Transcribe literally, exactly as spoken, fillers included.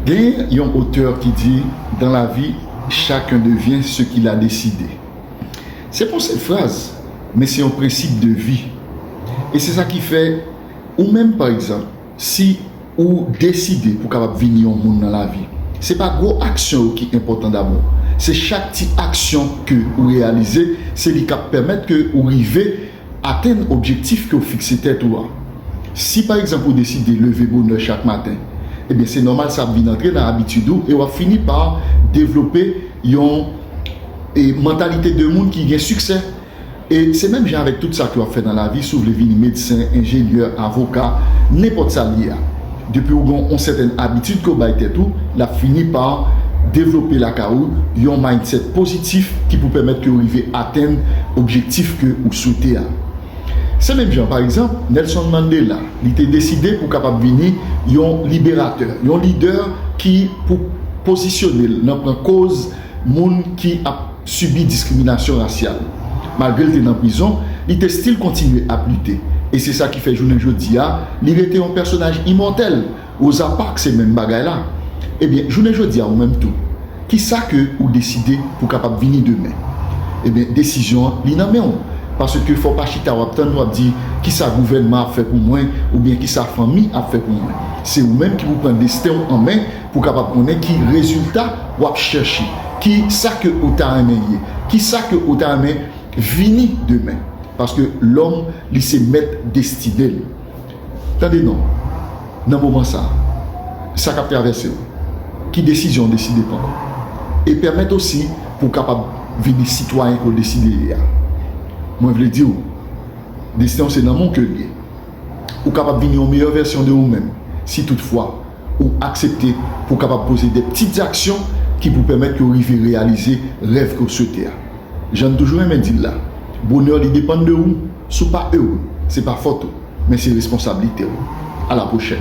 Gen yon otè ki di, dans la vie, chacun devient ce qu'il a décidé. Se pa yon sèl fraz, men se yon prensip de vi. E se sa ki fè, ou menm, pa egzanp, si ou deside pou kapab vini yon moun nan lavi, se pa gwo aksyon yo ki enpòtan dabò. Se chak ti aksyon ke ou reyalize, se li k ap pèmèt ke ou rive atenn objektif ke w fikse tèt ou a. Si, pa egzanp, ou deside leve bonè chak maten, ebyen, se nòmal sa ap vin antre nan abitid ou e w ap fini pa devlope yon e, mantalite de moun ki gen siksè. E se menm jan avèk tout sa ke w ap fè nan lavi, si w vle vini medsen, enjenyè, avoka, nenpòt sa l ye a. Depi w gen yon sètèn abitid ke w bay tèt ou, l ap fini pa devlope lakay ou yon mindset pozitif ki pou pèmèt ke w rive atenn objektif ke ou swete a. Se menm jan, pa egzanp, Nelson Mandela, li te deside pou kapab vini yon liberatè, yon lidè ki pou pozisyone l nan pran koz moun ki ap sibi diskriminasyon rasyal. Malgre l te nan prizon, li te still kontinye ap lite. E se sa ki fè jounen jodi a, li rete yon pèsonaj imòtèl. Rosa Parks se menm bagay la. Ebyen, jounen jodi a, ou menm tou, kisa ke ou deside pou kapab vini demen? Ebyen, desizyon an, li nan men w. Paske fò w pa chita w ap tann, w ap di, kisa gouvènman ap fè pou mwen, oubyen kisa fanmi ap fè pou mwen. Se ou menm ki pou pran desten w an men pou kapab konnen ki rezilta w ap chèche, ki sa ke ou ta renmen ye, ki sa ke ou ta renmen vini demen. Paske lòm, li se mèt destine l. Tande non, nan moman sa, sa k ap travèse w, ki desizyon w deside pran, e pèmèt osi pou w kapab vini sitwayen ke w deside ye a. Mwen vle di w, desten w se nan men w ke l ye. Ou kapab vin yon meyè vèsyon de ou menm, si toutfwa ou aksepte pou w kapab poze de ptit aksyon ki pou pèmèt ke w rive reyalize rèv ke w swete a. Jan n toujou renmen di l la, bonè li depann de ou, si w pa ere, se pa fòt ou, men se responsablite w. A la pwochèn.